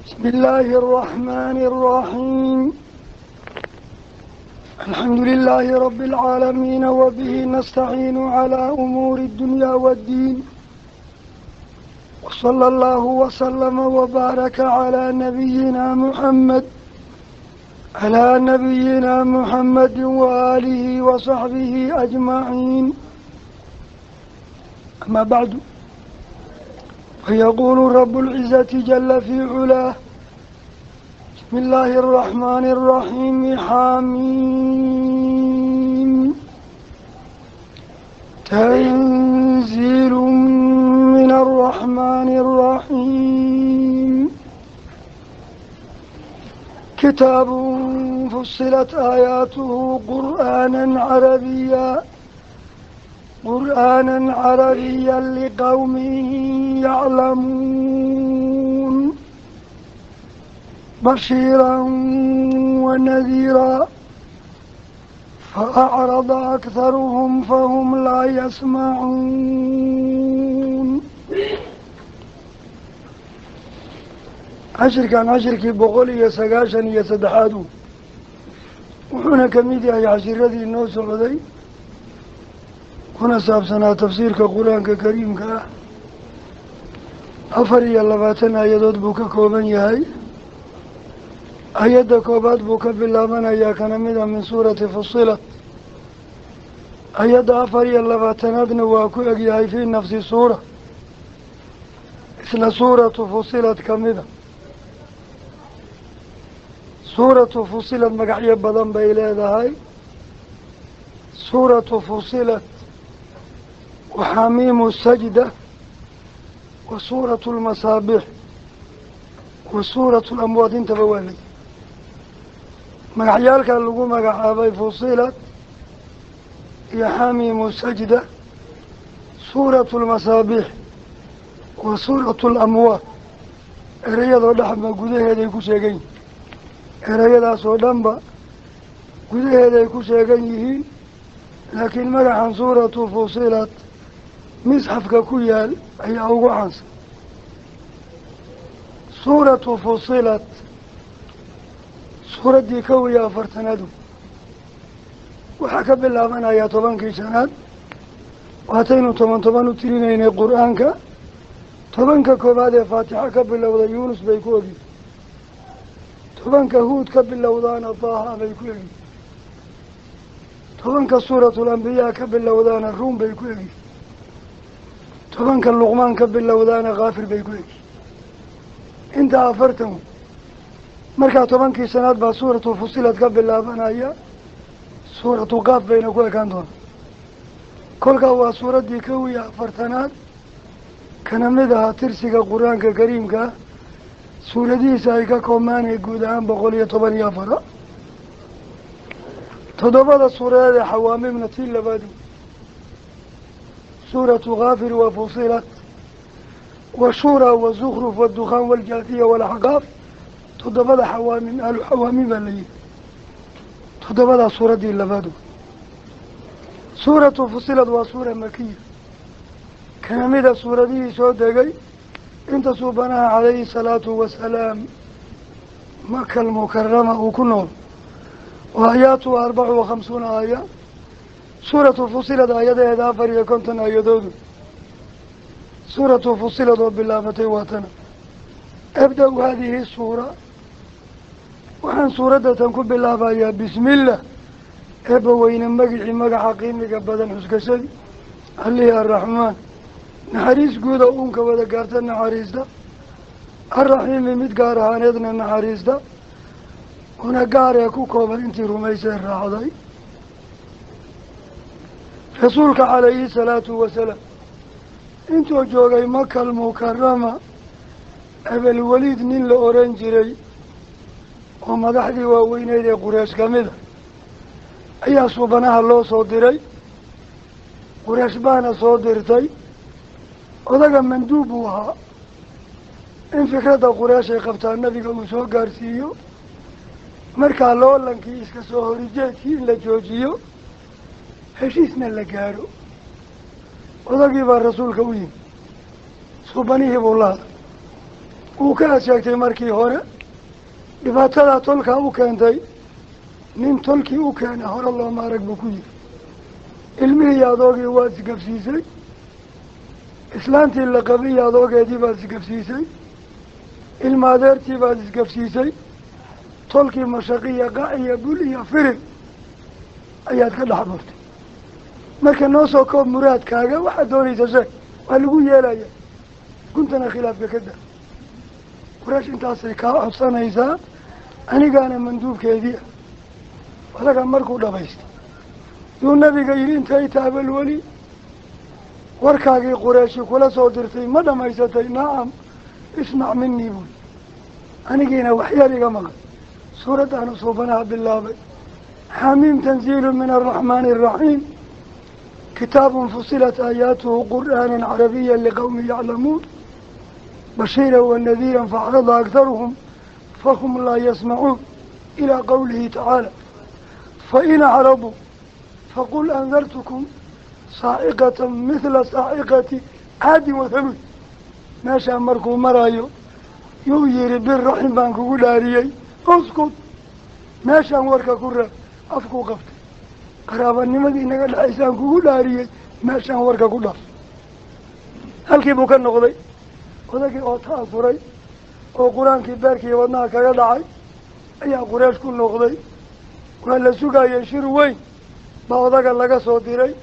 بسم الله الرحمن الرحيم. الحمد لله رب العالمين، وبه نستعين على أمور الدنيا والدين، وصلى الله وسلم وبارك على نبينا محمد وآله وصحبه أجمعين. أما بعد، فيقول رب العزة جل في علاه: بسم الله الرحمن الرحيم. حميم، تنزيل من الرحمن الرحيم، كتاب فصلت آياته قرآنا عربيا لقوم يعلمون، بشيرا ونذيرا فأعرض أكثرهم فهم لا يسمعون. cashirkan cashirkii 193 wuxuuna ka mid yahay cashiradii noo socday kuna saabsanaa tafsiirka qur-aanka kariimka ah. 24 aayadood buu ka kooban yahay. Ayadda koobaad buu ka bilaabanayaa, kana mid ah min suurati Fusilat. Ayadda 24aadna waa ku egyahay fii nafsi suura, isla suuratu Fusilat ka mida. Suuratu Fusilat magacyo badan bay leedahay. Suuratu Fusilat wa xamiimu sajda wa suuratu lmasaabiix wa suuratu lamwaad, intaba waa leeyahay. Magacyaalkaa lagu magacaabay Fusilat iyo xamiimu sajda, suuratu lmasaabiix wa suuratu lamwaad, ereyadoo dhexba gudaheeday ku sheegan yihiin. Ereyadaasoo dhanba gudaheeday ku sheegan yihiin, laakiin magaxan suuratu Fusilat misxafka ku yaal ayaa ugu caansan. Suuratu Fusilat suuraddii 41aad waxaa ka bilaabanayaa 10kii shanaad. Waataynu 10 10 u tirinaynay qur-aanka. 10ka koobaad ee Faatixa ka bilowda Yuunus bay ku ogyihin. 10ka Huud ka bilowdaana Taaha bay ku egyihin. 10ka suuratul Ambiyaa ka bilowdaana Ruum bay ku egyihin. 10ka Luqmaan ka bilowdaana Kaafir bay ku egyihin. Intaa 40. Markaa 10kii shanaad baa suuratu Fusilad ka bilaabanaya, suuratu Qaaf bayna ku ekaan doona. Kolkaa waa suuraddii 41aad, kana mid ahaa tirsiga qur-aanka kariimka ah. Suuradihiisa ay ka koobmaanay guud ahaan 114. 7da suuradeed ee xawaamimna tii labaadu suuratu Kaafir wa Fusilat wa Shuura wa Zukhruf waddukhaan waaljaathiya walaxqaaf. 7da xawaamim, ahlu xawaamim baa la yihi. 7daa suuraddii labaadu. Suuratu Fusilad waa suura makiya, kana mida suuradihii soo degay inta suubanaha calayhi salaatu wasalaam Maka almukarama uu ku nool. Wa aayaatuhu 54 aaya. Suuratu Fusilad aayadaheeda 54 aayadoodu. Suuratu Fusilad oo bilaabatay waatana. Abda-u haadihi suura, waxaan suuraddatan ku bilaabayaa bismillah, eebba weyne magicii magaca qiimiga badan xuskashadii, allihii arraxmaan naxariis guuda uunka wada gaarta naxariista, arraxiimi mid gaar ahaaneedna naxariista, una gaar ee ku kooban intii rumaysee raacday. Rasuulka calayhi salaatu wasalaam intuu joogay Maka almukarama, Abalwaliid nin la oran jiray oo madaxdii waaweyneyd ee Quraysh ka mid a ayaa suubanaha loo soo diray. Quraysh baana soo dirtay. Odaga manduub buu ahaa in fikradda Quraysh ay qabtaa nabiga uu soo gaarsiiyo. Markaa loolankii iska soo horijeedkii in la joojiyo, heshiisna la gaaro. Odagii baa rasuulka u yimi, suubanihii buu la hadlay. Uu ka sheegtay markii hore dhibaatada tolka u keentay nin tolkii u keenay hore looma arag buu ku yiri. Ilmihii adoogii waa isgabsiisay, islaantii la qabay adoogeedii baad isgabsiisay, ilma adeertii baad isgabsiisay, tolkii mashaqiya qac iyo bul iyo firir ayaad ka dhex burtay. Marka noo soo koob muraadkaaga waxaad doonaysa sheeg, waa lagu yeelaya. Guntana khilaafka ka daa. Quraysh intaasay kaa codsanaysaa, anigaana manduubkeedii ah. Odaga markuu dhamaystay yuu nabiga yidhi intayta abalweli, warkaagii Qurayshi kula soo dirtay ma dhamaysatay? Nacam, ismac minii buuli. Anigiina waxyar iga maqan. Suuraddaanu suubanaha bilaabay. Xamiim tanziilu min alraxmaani araxiim kitaabun fusilat aayaatuhu qur'aanan carabiyan liqawmin yaclamuun bashiiran wanadiiran faacrada akharuhum fahum laa yasmacuun ilaa qowlihi tacaala fain acraduu faqul andartukum saaciqatan mithla saaciqati caadin wa thamuud. Meeshaa markuu marayo yuu yihi biraxim baan kugu dhaariyey, uskut. Meeshaan warka ku reeb, afkuu qabtay. Qaraabanimadii inaga dhexaysaan kugu dhaariyey, meeshaan warka ku dhaaf. Halkii buu ka noqday odagii oo ta'asuray oo qur-aankii beerkii wadnaha kaga dhacay ayaa Quraysh ku noqday. Waa la sugaayay shir weyn baa odaga laga soo diray,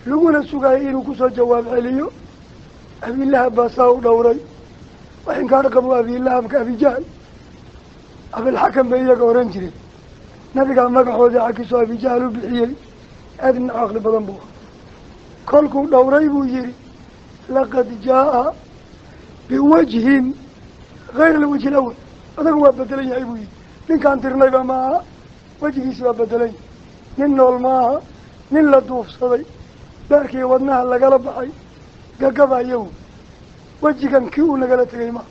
laguna sugaayay inuu kusoo jawaab celiyo. Abilahab baa saa u dhowray. Wax inkaar qabo Abilahabka Abijahl, Abilxakam bay iyaga oran jireen. Nabigaa magaxoodii xaggiisoo Abijahl u bixiyey, aad nin caqli badan buu ahaa. Kolkuu dhowray buu yihi laqad jaa biwajhin hayr alwajhi alawal. Odagu waa bedelan yahay buu yihi. Ninkaan tirnayba ma aha, wejigiisi waa bedelan yahay. Nin nool ma aha, nin la duufsaday, beerkii wadnaha lagala baxay gagabayaw. Wejigan kii uu nagala tegay maaha.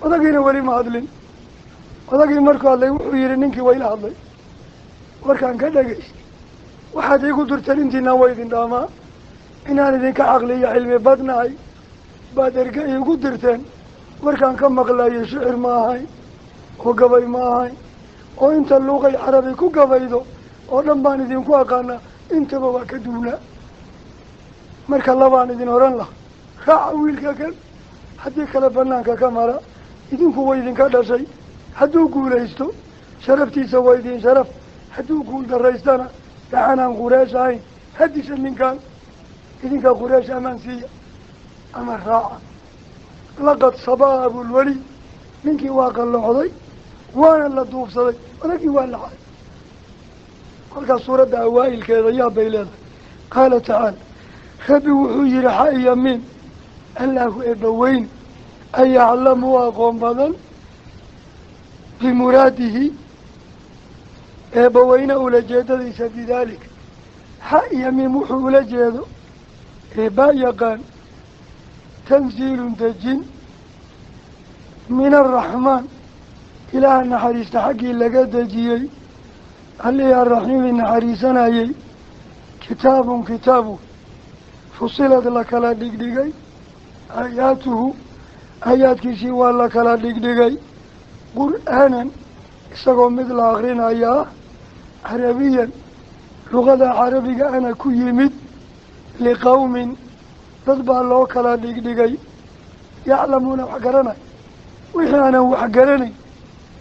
Odagiina weli ma hadlin. Odagii markuu hadlay wuxuu yihi ninkii wayla hadlay, warkaan ka dhagaystay waxaad iigu dirteen intiinaan waa idin dhaamaa, inaan idinka caqli iyo cilmi badnahay baad erge iigu dirteen. Warkaan ka maqlayay shicir ma ahayn oo gabay ma ahayn oo inta luuqay carabi ku gabaydo oo dhan baan idinku aqaanaa, intaba waa ka duwnaa. Marka labaan idin oran laha, raaca wiilka kan, haddii kale banaanka ka mara. Idinku way idinka dhashay. Hadduu guulaysto sharaftiisa waa idin sharaf, hadduu guul daraystana gacanaan Quraysh ahayn hadisha ninkan. Idinka Quraysh amaan siiya ama raaca. Laqad sabaa abulwali, ninkii waa qalloocday waana la duufsaday, odagii waa la cay. Kolkaas suuradda awaa'ilkeeda yaab bay leedahay. Qaala tacaala, rabbi wuxuu yihi xa iyo miim, allaahu eebba weyn ayaclamu u aqoon badan bimuraadihi eebbaweyne ulajeedadiisa bidaalik. Xa iyo miim wuxuu ula jeedo eebbaa yaqaan. Tanziilun dejin min alraxmaan, ilaaha naxariista xaggii laga dejiyey, allihii arraxiimi naxariisanayey. Kitaabun kitaabu fusilad la kala dhigdhigay, aayaatuhu aayaadkiisii waa la kala dhigdhigay, qur'aanan isagoo mid la akrinaya ah, carabiyan luqada carabiga ana ku yimid, liqawmin dad baa loo kala dhigdhigay, yaclamuuna wax garanay. Wixii aanan wax garanayn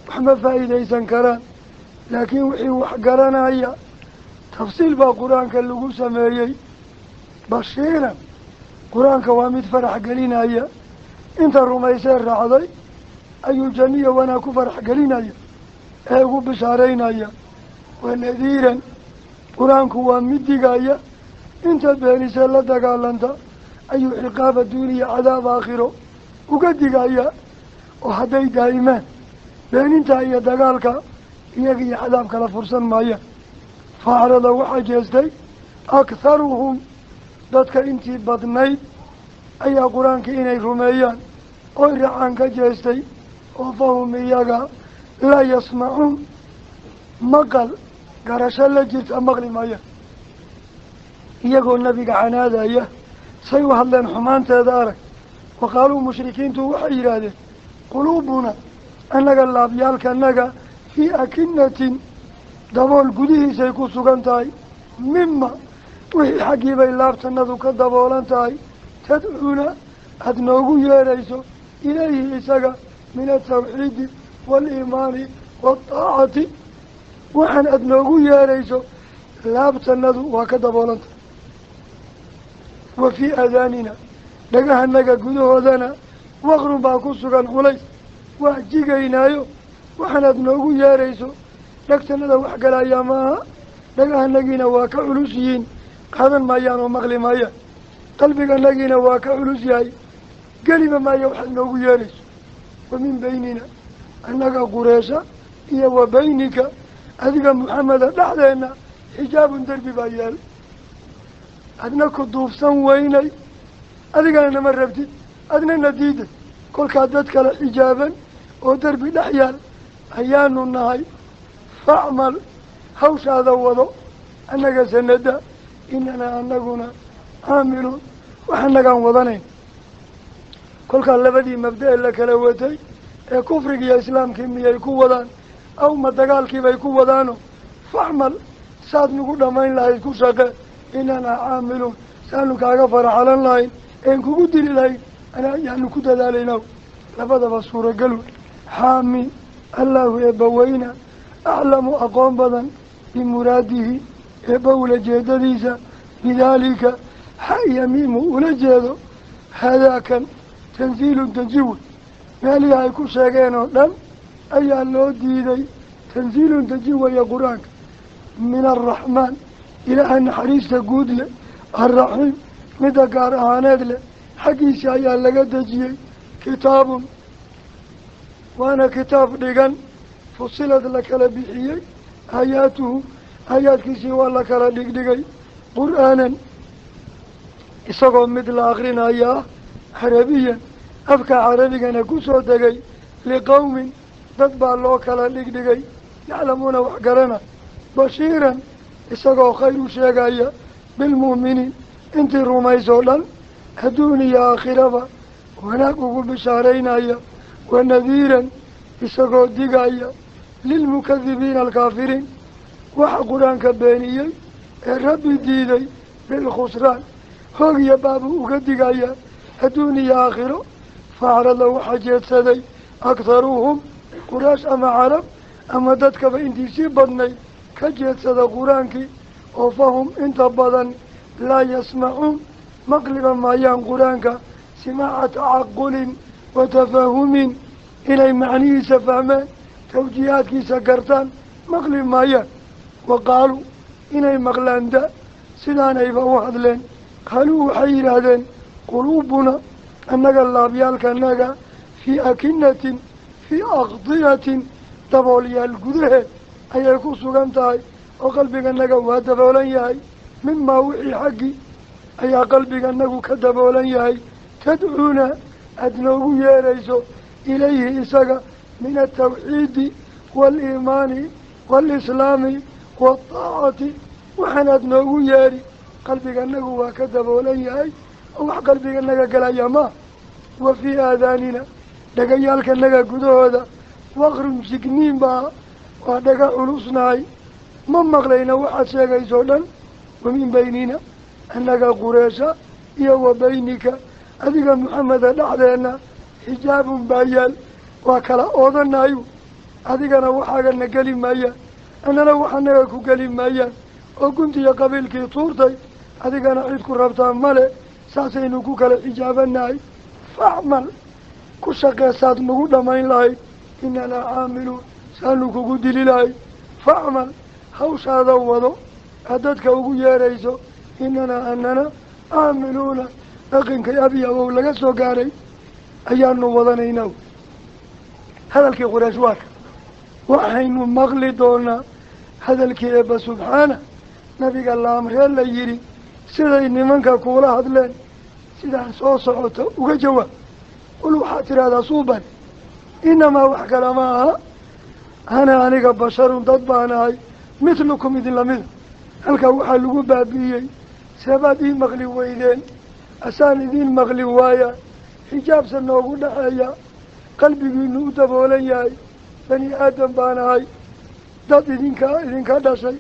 wax ma faa'iidaysan karaan, laakiin wixii wax garanaya tafsiil baa qur-aanka lagu sameeyey. Bashiiran, qur-aanka waa mid farax gelinaya inta rumaysee raacday, ayuu janniya wanaag ku farax gelinaya ee ugu bishaaraynaya. Wa nadiiran, qur-aanku waa mid digaya inta beenisee la dagaalanta, ayuu ciqaab adduuniya cadaab aakhiro uga digaya. Oo hadday daa'imaan beeninta iyo dagaalka, iyaga iyo cadaab kala fursan maayaan. Faacrada waxaa jeestay akharuhum, dadka intii badnayd ayaa qur-aankii inay rumeeyaan oy raacaan ka jeestay, oo fahum iyaga laa yasmacuun, maqal garasho la jirta maqli maayaan. Iyagoo nabiga canaadaya say u hadleen xumaanteeda arag. Waqaaluu mushrikiintu waxay yidhaahdeen Quluubuna annaga laabyaalkanaga fii akinatin dabool gudihiisay ku sugan tahay, mima wixii xaggii bay laabtanadu ka daboolan tahay, tadcuuna aada noogu yeerayso ilayhi isaga min altawxiidi waaliimaani waataacati. Waxaan aada noogu yeerayso laabtanadu waa ka daboolan tahay. Wa fii aadaanina dhagahanaga gudahoodana waqrun baa ku sugan culays, waa jigaynaayo. Waxaan aada noogu yeerayso dhagtanada wax galayaa maaha, dhagahanagiina waa ka culus yihiin, qaadan maayaan oo maqli maayaan. Qalbiganagiina waa ka culus yahay, geliba maayo waxaad noogu yeerayso. Wa min baynina annaga Qureesha iyo wa baynika adiga Muxameda dhexdeenna xijaabun derbi baa yaal, adna ku duufsan weynay, adigana nama rabtid, adna na diiday. Kolkaa dad kale xijaaban oo derbi dhex yaal ayaanu nahay. Facmal hawshaada wado, annaga sanada, inanaa anaguna caamiluun, wax annagaan wadanayn. Kolkaa labadii mabda' la kala watay ee kufriga iyo islaamkii miyay ku wadaan aw ma dagaalkiibay ku wadaano? Facmal saad nagu dhamayn lahayd ku shaqe, inanaa caamiluun, saanu kaaga faraxalan lahayn een kugu dili lahayn ayaanu ku dadaalaynaa. Labadaba suuragal wey. Xaami Allahu eebbaweyna aclamu aqoon badan bimuraadihi eebba ula jeedadiisa, bidaalika xa iyo miimu ula jeedo. Haadaakan tanziilun tanjiwun, meelihii ay ku sheegeen oo dhan ayaa loo diiday. Tanziilun tanjiwaya qur-aanka min alraxmaan, ilaaha naxariista guud leh, alraxiim midda gaar ahaaneed leh, xaggiisa ayaa laga dejiyey. Kitaabun waana kitaab dhigan, fusilad la kala bixiyey, aayaatuhu aayaadkiisii waa la kala dhigdhigay. Qur-aanan isagoo mid la akrinaya ah, carabiyan afka carabigana ku soo degay, liqowmin dad baa loo kala dhigdhigay, yaclamuuna wax garana. Bashiiran isagoo khayr u sheegaya bilmu'miniin intii rumaysoo dhan adduun iyo aakhiraba wanaag ugu bishaaraynaya. Wa nadiiran isagoo digaya lilmukadibiina alkaafiriin, waxa qur-aanka beeniyey ee rabbi diiday bilkhusraan, hoog iyo baabuu uga digaya adduun iyo aakhiro. Faacrada waxaa jeedsaday akharuhum Quraash ama carab ama dadkaba intii sii badnay ka jeedsada qur-aankii, oo fahum inta badan laa yasmacuun maqliba maayaan qur-aanka simaaca tacaqulin wa tafahumin, inay macnihiisa fahmeen tawjiihaadkiisa gartaan maqli maayaan. Wa qaaluu inay maqlaan da sidaanayba u hadleen. Qaaluu waxay yidhaahdeen quluubuna annaga laabyaalkanaga fii akinatin fii aqdiyatin daboolyaal gudaheed ayay ku sugan tahay, oo qalbiganaga waa daboolan yahay. Mimaa wixii xaggii ayaa qalbiganagu ka daboolan yahay, tadcuuna aada noogu yeerayso ilayhi isaga min altawxiidi waaliimaani waalislaami waataacati. Waxaan aada noogu yeeri qalbiganagu waa ka daboolan yahay, oo wax qalbiganaga galaya maa. Wa fii aadaanina dhagayaalkanaga gudahooda waqrun jigniin baa, waa dhaga culusnahay, ma maqlayna waxaad sheegaysoo dhan. Wa min baynina annaga Qureesha iyo wa baynika adiga Muxameda dhexdeenna xijaabun baa yaal, waa kala oodanayo, adigana waxaagana geli maayaan, annana waxanaga ku geli maayaan, oo guntiya qabiilkii tuurtay adigana cid ku rabtaa male, saasaynu ku kala xijaabanahay. Facmal ku shaqeesaad nagu dhamayn lahayd, inanaa caamiluun saanu kugu dili lahayd. Facmal hawshaada wado aad dadka ugu yeerayso, inanaa anana caamiluuna dhaqankay abi awow laga soo gaaray ayaanu wadanaynaa. Hadalkii Quraysh waa ka, waxaynu maqli doonaa hadalkii Eebba subxaana nabiga la amree la yidhi siday nimanka kuula hadleen sidaan soo socota uga jawaab. Qul waxaad tidhahdaa suuban, inamaa wax kale ma aha, ana aniga basharun dad baan ahay, mithlukum idin lamida. Halkaa waxaa lagu baabi'iyey seebaad ii maqli weydeen, asaan idiin maqli waaya, xijaabsa noogu dhexeeya, qalbigiinu u daboolan yahay bani aadam baan ahay dad idinka dhashay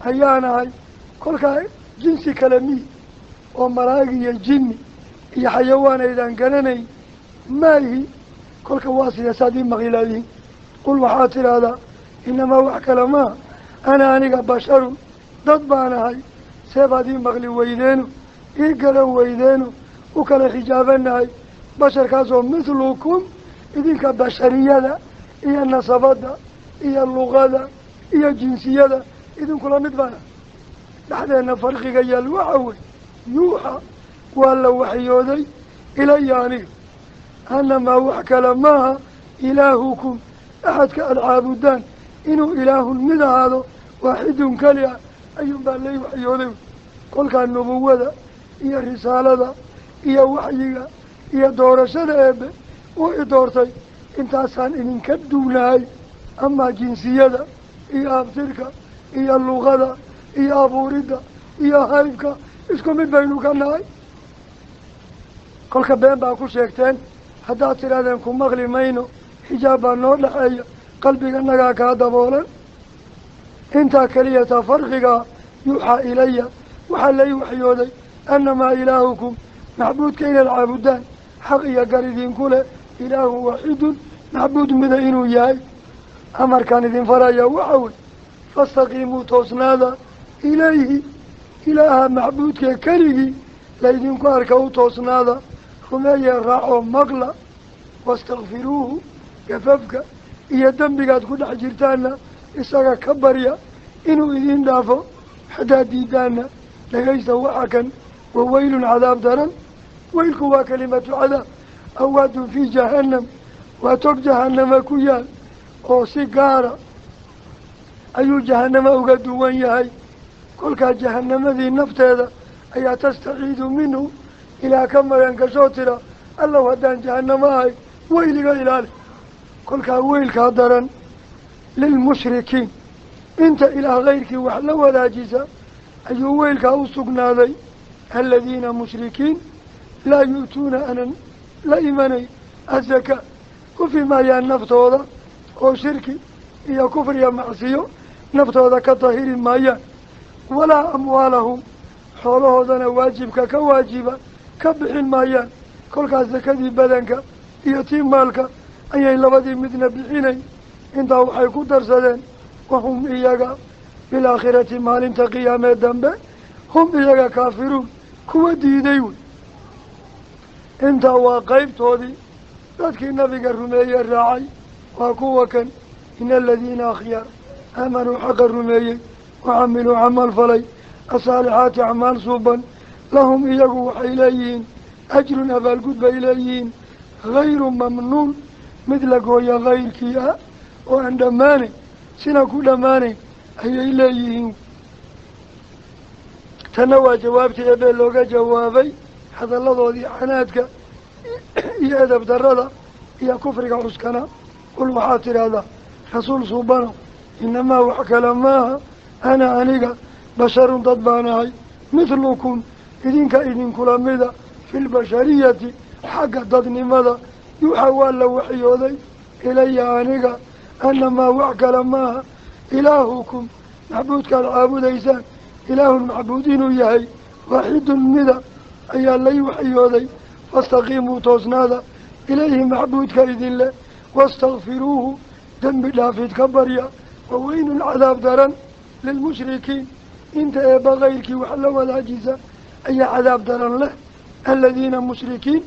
ayaan ahay kolkaa jinsi kale mihi oo malaa'ig iyo jinni iyo xayawaan aydaan garanayn maahi kolka waa sida saad ii maqlilaadihin qul waxaad tidhaahdaa inamaa wax kale maaha ana aniga basharun dad baan ahay see baad ii maqli weydeeno ii garan weydeeno u kala xijaabanahay basharkaasoo mithlukum idinka bashariyada iyo nasabada iyo luqada iyo jinsiyada idinkula mid baan ahay dhexdeenna farqiga yaal waxa wey yuuxa waa la waxyooday ilaya aniga annamaa wax kale maaha ilaahukum axadka aada caabudaan inuu ilaahun mid ahaado waaxidun keli ah ayuunbaa lay waxyooday kolkaa nubuwada iyo risaalada iyo waxyiga iyo doorashada eebe uu i doortay intaasaan idinka duwnahay amaa jinsiyada iyo abtirka iyo luqada iyo abuuridda iyo haybka isku mid baynu ka nahay kolka been baa ku sheegteen haddaad tidhahdeen ku maqli mayno xijaab baa noo dhexeeya qalbiga nagaa kaa daboolan intaa keliya taa farqigaa yuuxaa ilaya waxaa lay waxyooday annamaa ilaahukum macbuudka inaad caabudaan xaq iyo gar idinku leh ilaahun waaxidun macbuud mida inuu yahay amarkaan idin faraya waxa wey fastaqiimuu toosnaada ilayhi ilaaha macbuudka keligii laydinku arka u toosnaada rumeeye raacoo maqla wastakfiruuhu gafafka iyo dembigaad ku dhex jirtaanna isaga ka barya inuu idiin dhaafo haddaad diidaanna dhagaysta waxa kan wa weylun cadaab daran weylku waa kelimatu cadaab awaadun fii jahannam waa tog jahanama ku yaal oo si gaara ayuu jahanama uga duwan yahay kolkaa jahanamadii nafteeda ayaa tastaciidu minhu ilaa ka magan gashoo tira allow haddaan jahanamo ahay weyliga ilaali kolkaa weylkaa daran lilmushrikiin inta ilaah kayrkii wax la wadaajisa ayuu weylkaa u sugnaaday aladiina mushrikiin laa yu'tuuna anan la imanay azakaa kufi maayaan naftooda oo shirki iyo kufriya macsiyo naftooda ka tahiri maayaan walaa amwaalahum xoolahoodana waajibka ka waajiba ka bixin maayaan kolkaas sakadii badanka iyo tii maalka ayay labadii midna bixinayn intaa waxay ku darsadeen wahum iyaga bilaakhirati maalinta qiyaamee dambe hum iyaga kaafiruun kuwa diiday wey intaa waa qaybtoodii dadkii nabiga rumeeye raacay waa kuwa kan ina aladiina akhyaar aamanuu xaqa rumeeyey wacamiluu camal falay asaalixaati acmaal suuban lahum iyagu waxay leeyihiin ajrun abaalgud bay leeyihiin hayru mamnuun mid la gooya hayrkii ah oo aan dhammaanayn sina ku dhammaanayn ayay leeyihiin tanna waa jawaabtii eebee looga jawaabay hadalladoodii canaadka iyo edab darrada iyo kufriga cuskana qul waxaad tidhaahdaa rasuul suubano inamaa wax kale maaha ana aniga basharun dad baan ahay mithlukum idinka idinkula mida filbashariyati xagga dadnimada yuuxa waa la waxyooday ilaya aniga annamaa wax kale maaha ilaahukum macbuudkaad caabudaysaan ilaahun macbuud inuu yahay waaxidun mida ayaa lay waxyooday fastaqiimuu toosnaada ilayhi macbuudka idinleh wastakfiruuhu dembi dhaafid ka barya waweynun cadaab daran lilmushrikiin inta eebba kayrkii wax la wadaajisa ayaa cadaab daran leh aladiina mushrikiin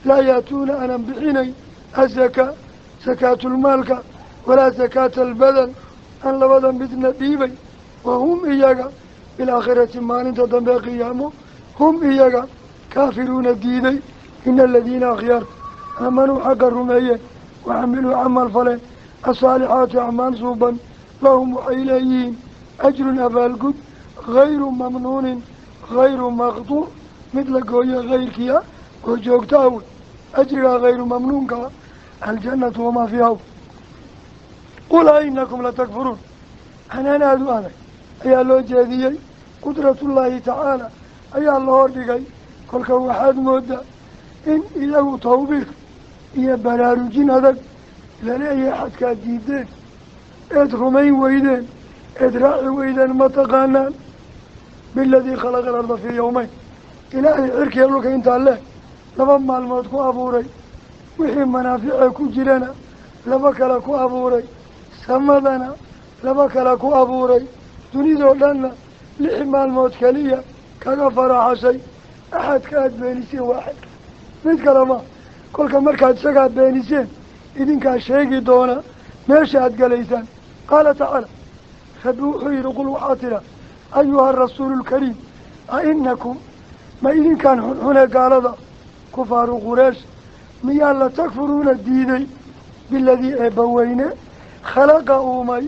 laa yaatuuna aanan bixinayn azakaa sakaatulmaalka walaa sakaata albadan aan labada midna dhiibay wahum iyaga bilaakhirati maalinta dambe qiyaamo hum iyaga kaafiruuna diiday ina aladiina akhyaarta aamanuu xaqa rumeeyeen wacamiluu camal faleen asaalixaati acmaal suuban lahum waxay leeyihiin ajrun abaalgud hayru mamnuunin hayru maqduuc mid la gooyo hayrkii ah oo joogta ah wey ajrigaa hayru mamnuunkaa aljannatu wamaa fiiha qul a inakum latakfuruun canaan aada u adag ayaa loo jeediyey qudratullaahi tacaala ayaa la hordhigay kolka waxaad moodaa in iyagu tawbiiq iyo baraarujin adag Laleeyahay axadkaad diideen eed rumayn weydeen eed raaci weydeen ma taqaanaan biladii khalaqa alarda fii yawmeyn ilaahay cirkiya dhulka intaa leh laba maalmood ku abuuray wixii manaafice ku jirana laba kale ku abuuray samadana laba kale ku abuuray dunidoo dhanna 6 maalmood keliya kaga faraxashay axadka aada beeniseen waa axadka mid kale ma kolka markaad isagaa beeniseen idinkaa sheegi doona meesha aada galaysaan qaala tacaala rabbi wuxuu yidhi qul waxaa tidha ayuha arasuulu lkariim a inakum ma idinkaan xunxune gaalada kufaaru qureesh miyaa la takfuruuna diiday biladii eebbaweyne khalaqa uumay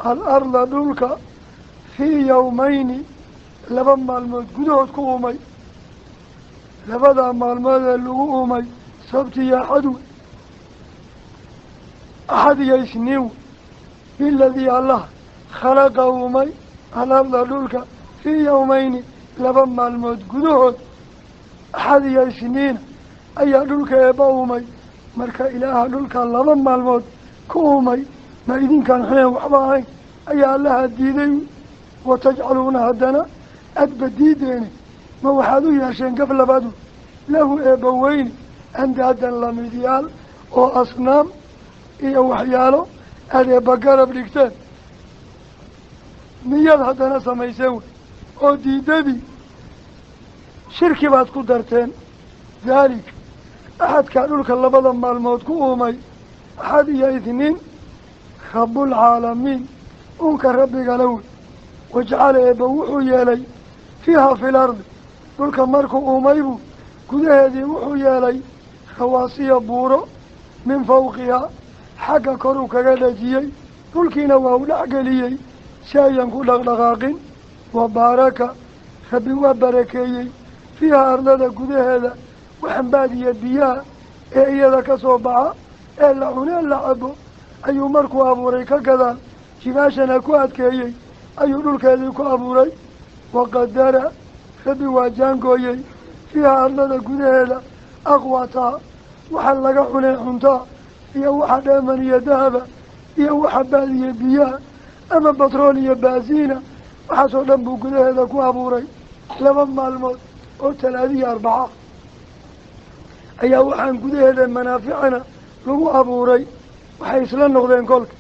al-arda dhulka fii yawmayni laba maalmood gudahood ku uumay labadaa maalmood ee lagu uumay sabti iyo axad wey axad iyo isniin wey biladii allah khalaqa uumay al-arda dhulka fii yawmayni laba maalmood gudahood axad iyo isniina ayaa dhulka eebba uumay marka ilaaha dhulka laba maalmood ku uumay ma idinkaan xuneen waxba ahayn ayaa allaha diiday watajcaluuna haddana adba diideene ma waxaad u yeesheen gaf labaad lahu eebba weyne andaadan lamidyaal oo asnaam iyo waxyaalo aada eebba garab dhigteen miyaad haddana samayseen wey oo diidadii shirki baad ku darteen daalika axadkaa dhulka labada maalmood ku uumay axad iyo ithniin rabbulcaalamiin unka rabbigala wey wajcala eebba wuxuu yeelay fiiha fi lardi dhulka markuu uumaybuu gudaheedii wuxuu yeelay rawaasiya buuro min fawqihaa xagga koruu kaga dhajiyey dhulkiina waa u dhexgeliyey si ayan ku dhaqdhaqaaqin wa baaraka rabbi waa barakeeyey fiiha ardada gudaheeda waxambaad iyo biyaha ee iyada ka soo baxa ee la cunee la cabo ayuu markuu abuuray ka gadaal jibaashana ku adkeeyey ayuu dhulkeedii ku abuuray waqadara rabbi waa jaangooyey fiiha ardada gudaheeda aqwataa waxa laga cunee cuntaa iyo waxa dheeman iyo dahaba iyo waxa baad iyo biyaha ama batrool iyo baasiina waxaasoo dhan buu gudaheeda ku abuuray laba maalmood oo talaadiyo arbaca ayaa waxaan gudaheeda manaaficana lagu abuuray waxay isla noqdeen kolka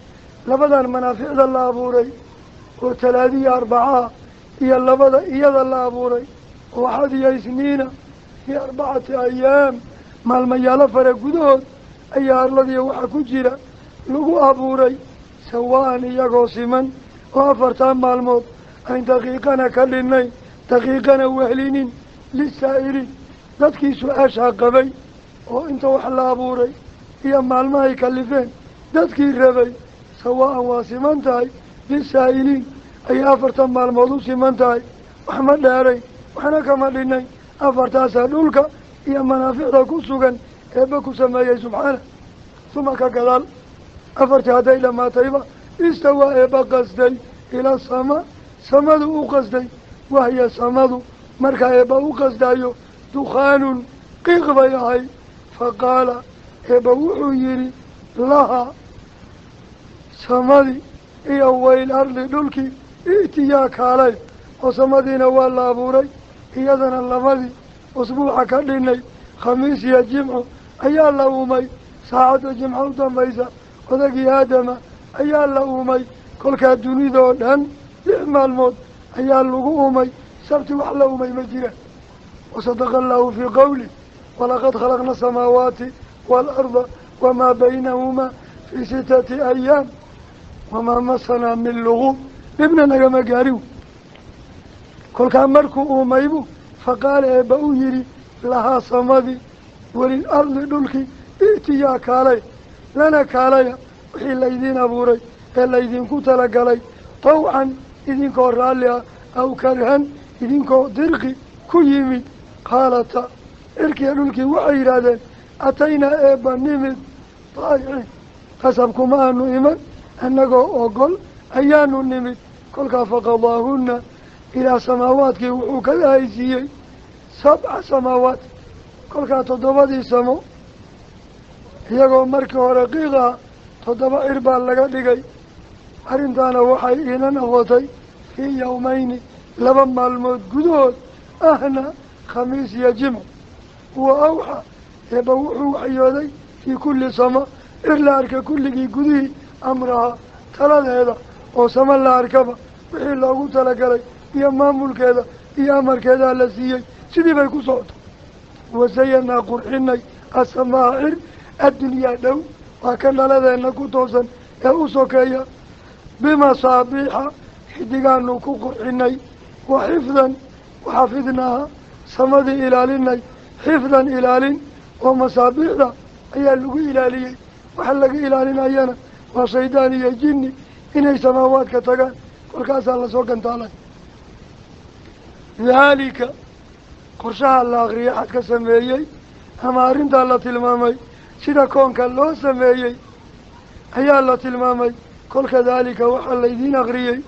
labadan manaaficda la abuuray oo talaadiyo arbacaha iyo labada iyada la abuuray oo axad iyo isniina fii 4 ayaam maalmayaalo fara gudahood ayaa arladiiyo waxa ku jira lagu abuuray sawaan iyagoo siman oo 4 maalmood ayn daqiiqana ka dhinnayn daqiiqana wehlinin lisaa'iliin dadkii su-aashaa qabay oo inta wax la abuuray iyo maalmahay kalifeen dadkii rabay sawaan waa siman tahay lisaa'iliin ayay 4 maalmood u siman tahay wax ma dheeray waxna kama dhinnayn 4taasaa dhulka iyo manaaficda ku sugan eebba ku sameeyey subxaana suma ka gadaal 4tii hadday dhammaatayba istawaa eebba qasday ila sama samadu u qasday wahya samadu markaa eebba u qasdayo dukhaanun qiiq bay ahay faqaala eebba wuxuu yidhi laha samadii iyo wayl ardi dhulkii i'tiyaa kaalay oo samadiina waa la abuuray iyadana labadii usbuuca ka dhinay khamiis iyo jimco ayaa la uumay saacadda jimco u dambaysa odagii aadama ayaa la uumay kolkaa dunidoo dhan 6 maalmood ayaa lagu uumay sabti wax la uumay ma jiraan wasadaqa allahu fii qawlih walaqad khalaqna asamaawaati waalarda wamaa baynahumaa fii 6 ayaam wamaa masanaa min luguub dhibna nagama gaarin kolkaa markuu uumaybu faqaala eebba u yidhi lahaa samadii walil ardi dhulkii i'tiyaa kaalay lana kaalaya wixii laydiin abuuray ee laydinku talagalay tawcan idinkoo raalli ah aw karhan idinkoo dirqi ku yimid qaalata cirkiya dhulkii waxay yidhaahdeen ataynaa eebba nimid taayiciin qasabkuma aanu iman annagoo ogol ayaanu nimid kolkaa faqadaahunna ilaa samaawaadkii wuxuu ka haysiiyey 7 samaawaat kolkaa 7dii samo iyagoo markii hore qiiqaha 7 cir baa laga dhigay. Arrintaana waxay iina noqotay fii yawmayni 2 maalmood gudahood, ahna khamiis iyo jimc. Wa awxa eebba wuxuu waxyooday fii kulli sama cir la arka kulligii gudihii amraha taladeeda, oo sama la arkaba wixii loogu talagalay iyo maamulkeeda iyo amarkeedaa la siiyey, sidii bay ku socota. Wasayanaa qurxinay asamaa cir addunyaa dhow, waa ka dhaladeenna ku toosan ee u sokeeya, bimasaabiixa xidigaanu ku qurxinay, wa xifdan waxafidnaaha samadii ilaalinay, xifdan ilaalin oo masaabiixda ayaa lagu ilaaliyey. Waxa laga ilaalinayana waa shaydaan iyo jinni inay samaawaadka tagaan, kolkaasaa lasoo gantaalay. Daalika qorshaha la akriya xad ka sameeyey ama arrintaa la tilmaamay sida koonka loo sameeyey ayaa la tilmaamay. Kolka daalika waxaa laydiin akriyey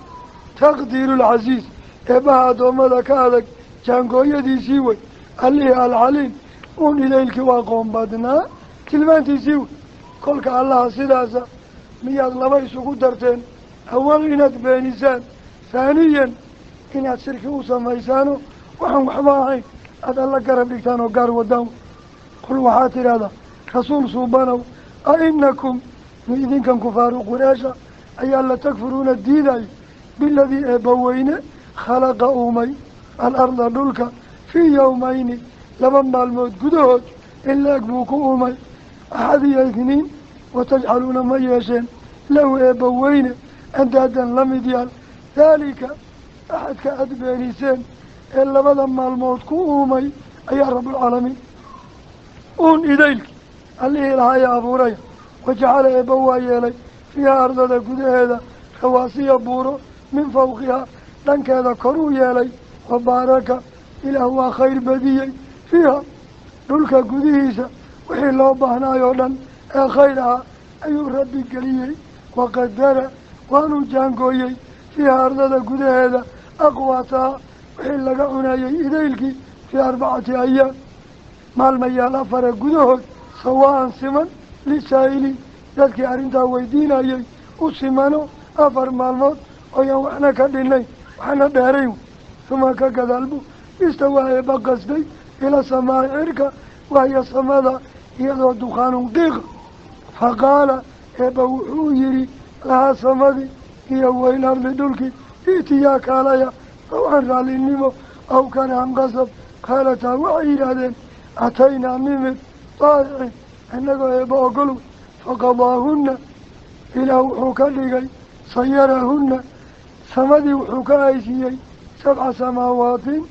taqdiiru lcasiis, eebbaha addoommada ka adag jaangooyadiisii wey, allihii alcaliim uun idaylkii u aqoon badnaa tilmaantiisii wey. Kolka allaha sidaasa miyaad laba isugu darteen, awal inaad beenisaan, haaniyan inaad shirki u samaysaano waxaan waxba ahayn aada alla garab dhigtaan oo gaar wadaan. Qul waxaad tidhaahdaa rasuul suubanow, a inakum mi idinkan kufaaru qureesha ayaa la takfuruuna diidayo biladii eebbaweyne khalaqa uumay al-arda dhulka fii yawmayni 2 maalmood gudahood in la-eg buu ku uumay, axad iyo ithniin. Watajcaluuna ma yeesheen lahu eebbaweyne andaadan la mid yaal. Daalika axadka aada beeniseen ee 2 maalmood ku uumay ayaa rabbulcaalamiin uun idaylki allihii lahaaya abuuraya. Wajacala eebba waa yeelay fiiha ardada gudaheeda rawaasiya buuro min fawqihaa dhankeeda kor u yeelay. Wabaaraka ilaah waa khayr badiyey fiiha dhulka gudihiisa wixii loo baahnaayoo dhan ee khayr ahaa ayuu rabbi geliyey. Waqadara waanuu jaangooyey fiiha ardada gudaheeda aqwaataha wixii laga cunayey idaylkii fii 4 ayaam maalmayaal 4 gudahood, sawaan siman lisaa'iliin dadkii arrintaa weydiinayey u simano 4 maalmood ooyaan waxna ka dhinayn waxna dheerayn. Uma ka gadaalbu istawaa eebba qasday ila samaai cirka, wahiya samada iyadoo dukhaanun qiiqa. Faqaala eebba wuxuu yidhi lahaa samadii iyo wayl ardi dhulkii itiyaa kaalaya tawcan raallinimo aw karahan qasab. Qaalataa waxay yidhaahdeen ataynaa nimid taa'icin innagoo eebba ogolow. Faqadaahunna ilaah wuxuu ka dhigay sayarahunna samadii wuxuu ka aysiiyey 7 samaawaatin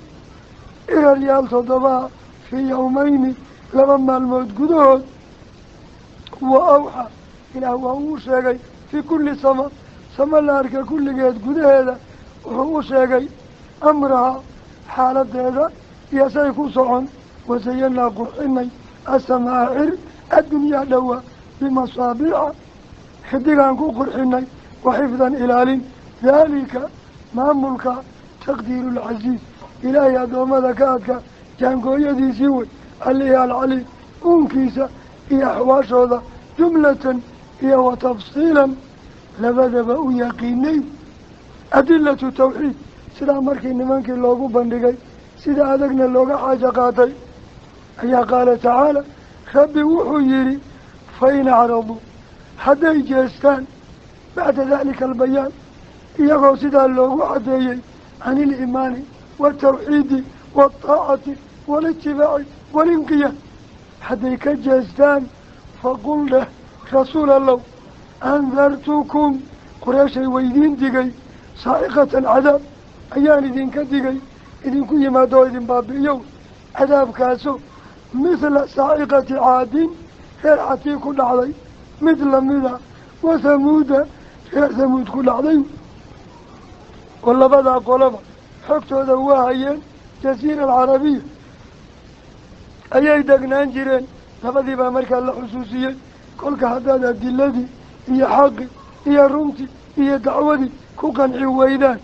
iraryaal 7 fii yawmayni 2 maalmood gudahood. Wa awxa ilaah waa uu sheegay fii kulli sama sama la arka kulligeed gudaheeda wuxuu u sheegay amraha xaaladeeda iyo say ku socon. Wasayanaa qurxinay asamaa cir addunyaa dhowa bimasaabiixa xidigaan ku qurxinay, wa xifdan ilaalin. Daalika maamulka taqdiiru lcasiis ilaahay addoommada ka adka jaangooyadiisii wey, allihii alcaliim uunkiisa iyo axwaashooda jumlatan iyo wa tafsiilan labadaba u yaqiinay. Adilatu tawxiid sidaa markii nimankii loogu bandhigay sida adagna looga xaajo qaatay ayaa qaala tacaala rabbi wuxuu yidhi fa in acraduu hadday jeestaan bacda daalika albayaan iyagoo sidaa loogu caddeeyey can iliimaani waaltawxiidi waaltaacati waalitibaaci waalinqiyaad hadday ka jeestaan faqul dheh rasuul allow andartukum qureeshay waydiin digay saa'iqatan cadaab ayaan idinka digay idinku yimaado oo idin baabi'iyow cadaabkaaso mithla saa'iqati caadin reer xatii ku dhacday mid lamida wa thamuuda reer thamuud ku dhacday. Oo labadaa qolaba xogtooda waa hayeen jasiira alcarabiya ayay degnaan jireen. Labadii baa markaa la xusuusiyey. Kolka haddaad adiladii iyo xaqi iyo runtii iyo dacwadii ku qanci weydaan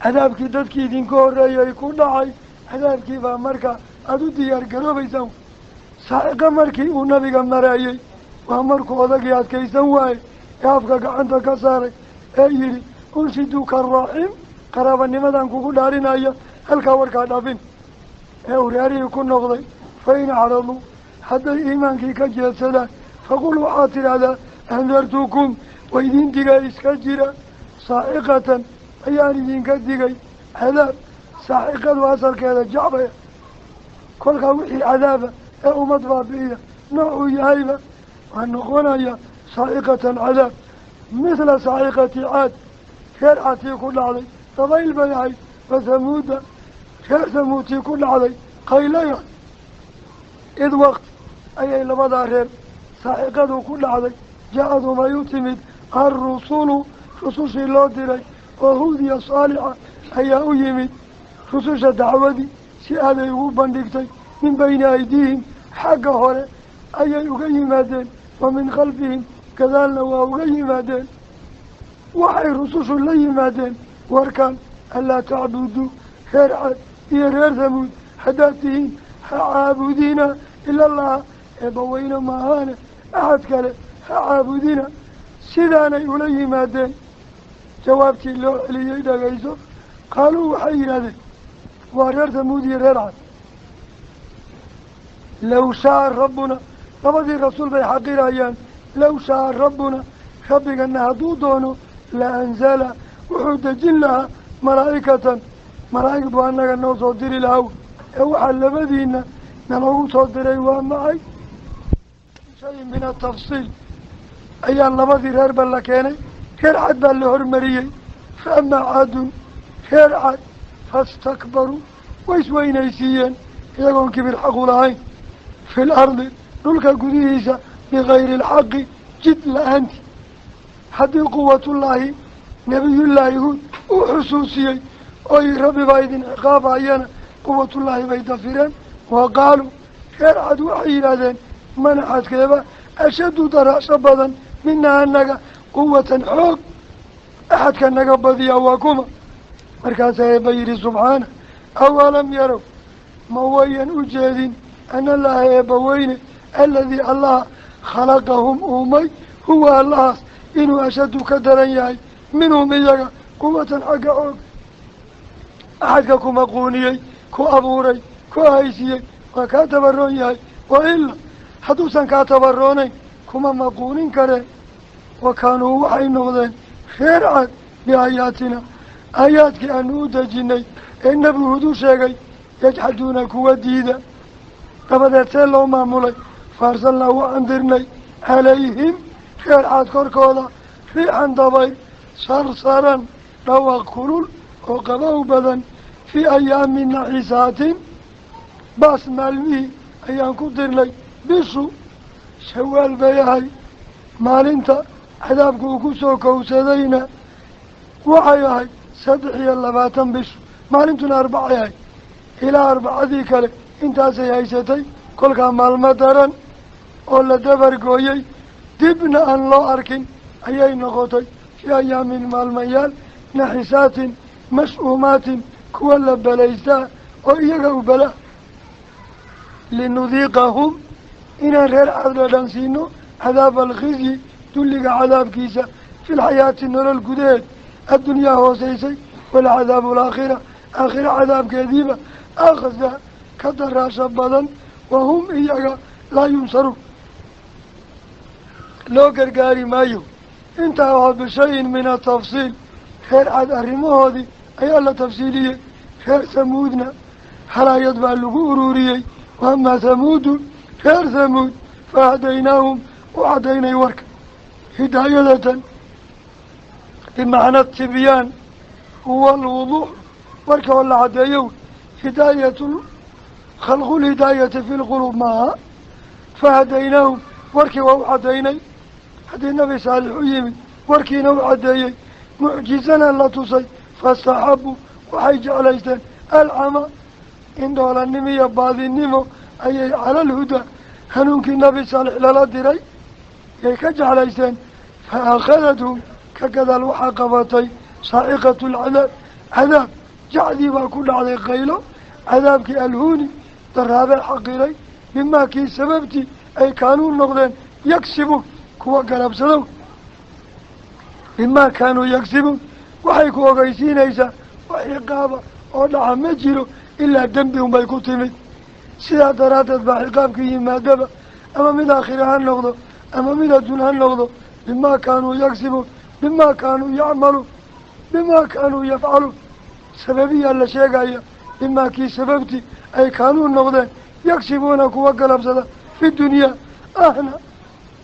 cadaabkii dadkii idinka horreeyay ku dhacay cadaabkii baa markaa aada u diyaar garoobaysaan. Saa'iqa markii uu nabiga marayey Waa markuu odagii adkaysan waayey ee afka gacanta ka saaray ee yidhi unshiduka araaxim, qaraabanimadan kugu dhaarinaya, halkaa warkaa dhafin ee uu reerihii ku noqday. Fa in acraduu, hadday iimaankii ka jeedsadaan, faqul waxaad tidhaahdaa andartukum, wa idin digay iska jira, saaciqatan ayaan idinka digay cadaab. Saaciqadu asalkeeda jacbaya, kolkaa wixii cadaaba ee ummad baabi'iya noocuu yahayba waa noqonaya saaciqatan cadaab, mithla saaciqati caad, reer caadtii ku dhacday dabayl bay ahayd, wa hamuuda reer hamuudtii ku dhacday qaylaya. Id waqti ayay labadaa reer saaciqadu ku dhacday, jaa-adhum ay u timid alrusulu, rusushii loo diray oo Huud iyo Saalixa ayaa u yimid. Rususha dacwadii si aaday ugu bandhigtay, min bayni aydiihim xagga hore ayay uga yimaadeen, wa min khalfihim gadaalna waa uga yimaadeen. Waxay rusushu la yimaadeen warkan alaa tacbuduu, reer cad iyo reer hamuud haddaad tihiin ha caabudina ilallaha, eebbaweyne maahaane axad kale ha caabudina. Sidaanay ula yimaadeen. Jawaabtii loo celiyey dhagayso. Qaaluu waxay yidhahdeen, waa reer hamuud iyo reer cad, low shaa rabbuna, labadii rasuul bay xaqirayaan, low shaa rabbuna, rabbigana hadduu doono, la anzala, wuxuu dejin lahaa malaa'ikatan, malaa'ig buu annaga noo soo diri lahaa. Ee waxaa labadiina naloogu soo diray waa maxay? Shay min atafsiil ayaa labadii reerba la keenay. Reer cad baa la hormariyey. Fa amaa caadun, reer cad fastakbaruu, way isweynaysiiyeen iyagoon kibir xaqu lahayn, fi lardi dhulka gudihiisa, bikayri alxaqi, jid la-aanti. Haddii quwatullaahi nabiyullaahi Huud uu xusuusiyey oy rabbi baa idin ciqaabayana, quwatullaahi bay dafireen. Wa qaaluu, reer cad waxay yidhaahdeen, man axadkeeba ashaddu daraasho badan minaa annaga quwatan xoog, axadka naga badiyaa waa kuma? Markaasaa eebba yidhi subxaana, awalam yarow, ma wayan u jeedin, ana allaha eebba weyne aladii allaha khalaqahum uumay, huwa allahaas inuu ashaddu ka daran yahay minhum iyaga quwatan xagga xoog. Axadka kuma quuniyey, ku abuuray, ku haysiiyey waa kaa tabaroon yahay, wa ilaa hadduusan kaa tabaroonayn kuma maquunin kareen. Wa kaanuu waxay noqdeen reer cad biaayaatina, aayaadkii aanu u dejinay ee nebi Huud u sheegay, yajxaduuna, kuwa diida. Dabadeed see loo maamulay? Faarsalnaa, waxaan dirnay, calayhim reer caad korkooda, riixan dabayl, sarsaran dhawaq kulul oo qabow badan, fii ayaami naxisaatin, baas maalmihii ayaan ku dirnay. Bishu Shawaal bay ahay maalinta cadaabku uu ku soo kowsadayna, waxay ahayd 23 bishu, maalintuna arbacay ahayd. Ilaa arbacadii kale intaasay haysatay. Kolkaa maalmo daran oo la dabargooyey, dibna aan loo arkin ayay noqotay. Fii ayaamin maalmayaal, naxisaatin mash-uumaatin, kuwa la balaystaa oo iyaga u bala, linudiiqahum, inaan reer cad dhadhan siino, cadaaba alkhizyi, dulliga cadaabkiisa, fi lxayaati nolol gudaheed addunyaa hooseysay, walcadaabu alaakhira, aakhira cadaabkeediiba, akhza ka daraasha badan, wahum iyaga laa yunsaruun, loo gargaari maayo. Intaa waa bishayin min atafsiil. Reer cad arrimahoodii ayaa la tafsiiliyey. Reer hamuudna halaayad baa lagu ururiyey. Waamaa hamuudu, reer hamuud, fa hadaynaahum, u caddaynay warka hidaayadatan bimacna tibyaan huwa alwuduux, warka oo la caddeeyo. Hidaayatu khalqulhidaayati fi lquluub maaha. Fahadaynaahum, warkii waa u caddaynay. Haddii nabi Saalix u yimid, warkiina u caddeeyey, mucjizana la tusay, fastaxabu, waxay jeclaysteen, alcama, indhoolanimo iyo baadinimo ayay cala alhudaa, hanuunkii nabi Saalix lala diray yay ka jeclaysteen. Fa akhadathum, ka gadaal waxaa qabatay saaciqatu alcadaab, cadaab jacdii baa ku dhacday, qaylo cadaabkii alhuuni daraabee xaqiray, bimaa kii sababtii ay kaanuu noqdeen Yaksibuun kuwa galabsadow bimaa kaanuu yagsibuun waxay ku ogeysiinaysaa wax ciqaaba oo dhaca ma jiro ilaa dembi unbay ku timid. Sidaa daraaddeed baa ciqaabkii yimaadaba ama mid aakhira ha noqdo ama mid adduun ha noqdo. Bimaa kaanuu yagsibuun, bimaa kaanuu yacmaluun, bimaa kaanuu yafcaluun. Sababiyaa la sheegaya bimaa kii sababtii ay kaanuu noqdeen yagsibuuna kuwa galabsada fi dunyaa ahna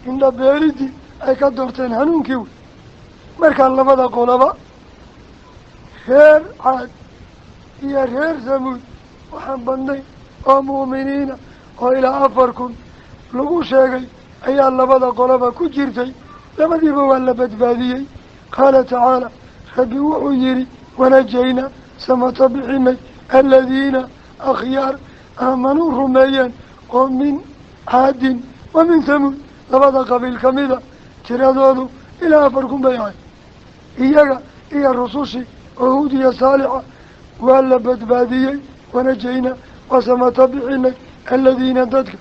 indhabeelidii ay ka doorteen hanuunkii wey. Markaan labada qoloba reer Caad iyo reer Samuud waxaan badnay oo mu'miniina oo ilaa 4,000 lagu sheegay ayaa labada qoloba ku jirtay. Labadiiba waa la badbaadiyey. Qaala tacaala rabbi wuxuu yihi wanajaynaa samata bixinay aladiina akhyaar aamanuu rumeeyeen oo min Caadin wa min Thamuud labada qabiil kamida tiradoodu ilaa 4,000 bay ahay. Iyaga iyo rusushii oo Huud iyo Saalixa waa la badbaadiyey. Wanajaynaa waa samata bixinay aladiina dadka